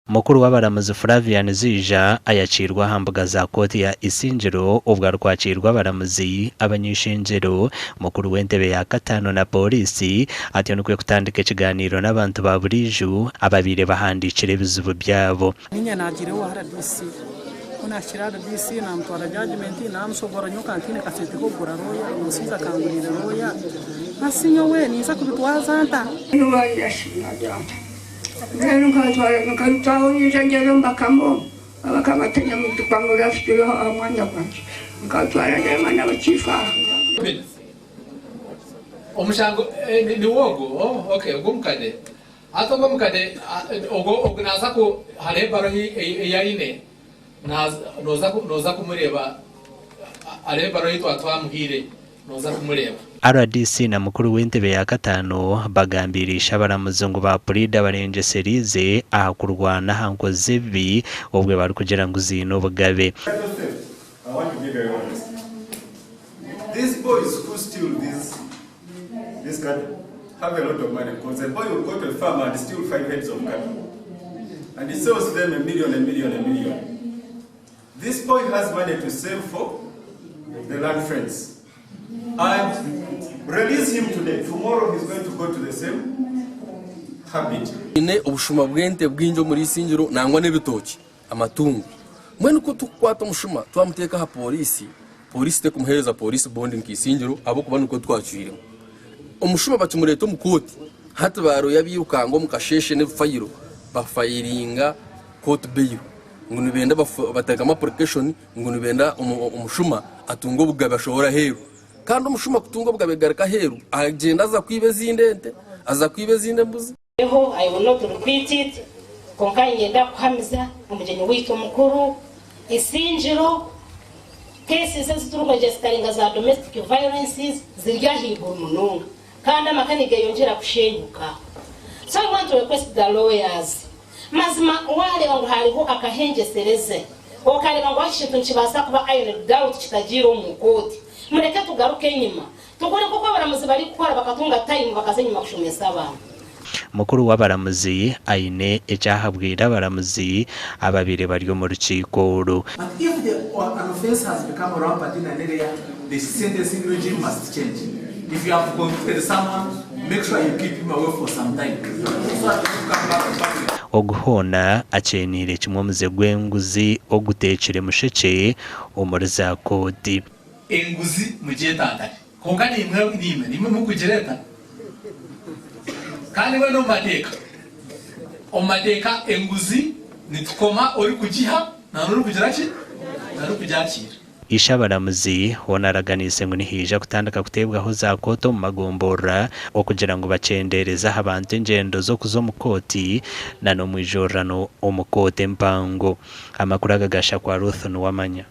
Mukuru w'abaramuzi Flavian Ziija ayakiirwe aha mbuga za kooti ya Isingiro obwo arikwakiirwa abaramuzi, abany'ishengyero, mukuru w'entebe ya kataano na pooriisi atyo nikwo kutandika ekiganiiro n'abantu ba buriijo ababaire bahandiikire ebizibu byabo. Niinye naagiire owa rdc. Ku naahikire rdc naamutwara judgement naamushoboorora nyowe nkaba ntaine kasente k'okugura looya, omushaija akanguriire looya. Hati nyowe ninza kubitwaza nta? Mbwenu nkatwara nkarutaho nyija ngyenda omu bakama omu, abakama tihaine muntu kwangurira afikireho aha mwanya gwangye. Nkatwara ndeema n'abakiifu aha. Omushango niwe ogu? Oh, okay, ogwo omukade. Hati ogwo omukade ogwo ogu naaza ku hariho ebaruha ei aine nooza nooza kumureeba hariho ebaruha ei twaba twamuhaire Nooza kumureeba. Rdc na mukuru w'entebe ya kataano bagambiire ishe-abaramuzi ngu ba puriida barengyesereize aha kurwana aha nkozi z'ebibi obwe barikugira ngu ziine obugabe. Joseph, I want to be very honest. These boys who steal these, this cattle have a lot of money because a boy will go to a farm and steal five heads of cattle and he sells them a million, a million, a million. This boy has money to save for the land fence and release him today. Tomorrow he's going to go to the same habit. Twine obushuma bw'ente bwingi omuri Isingiro nangwa n'ebitookye, amatungo. Mbwenu ku turikukwata omushuma twamuteeka aha pooriisi, pooriisi terikumuheereza pooriisi bondi nka Isingiro ahabw'okuba nikwo twacwiremu. Omushuma bakimureeta omu kooti, hati baarooya abairukanga omu kasheeshe n'ebifayiro bafayiringa kooti bail. Ngu nibenda bateekamu application ngu nibenda omushuma atunge obugabe ashohore aheeru. Kandi omushuma kutunga obugabe kugaruka aheeru agyenda aza kwiba ezindi ente, aza kwiba ezindi embuzi. Eho, I will not repeat it, kwonka niinyenda kuhamiza omugyenyi waitu omukuru, Isingiro, cases ezi turikuregisitaringa za domestic violences ziri ahaiguru munonga kandi amaka nigeyongyera kushenyuka. So I want to request the lawyers, Mazima waareeba ngu hariho akahengyesereze, okareeba ngu ekintu nikibaasa kuba ironed out kitagiire omu kooti, mureke tugaruke enyima tukore nk'oku abaramuzi barikukora bakatunga time bakaza enyima kushomesa abantu. Mukuru w'abaramuzi aine eki ahabwire abaramuzi ababaire bari omu rukiiko oru. But if the an offence has become rampant in an area, the sentencing regime must change. If you have convicted someone, make sure you keep him away for some time so that he won't come back to public. Ogu hoona akyeniire kimwe omuze gw'enguzi oguteekire mushekye omuri za kooti. Enguzi mugyetantare. Kwonka naimwe niimwe niimwe murikugireeta. Kandi mbwenu omu mateeka, omu mateeka enguzi nitukoma orikugiha na n'orikugira ki? Na n'orikugyakiira. Ishe-abaramuzi hoona araganiise ngu nihaija kutandika kuteebwaho za kooti omu magomborora okugira ngu bakyendeereze aha bantu engyendo z'okuza omu kooti na n'omwijurirano omu kooti empango. Amakuru aga gashakwa Ruth Nuwamanya.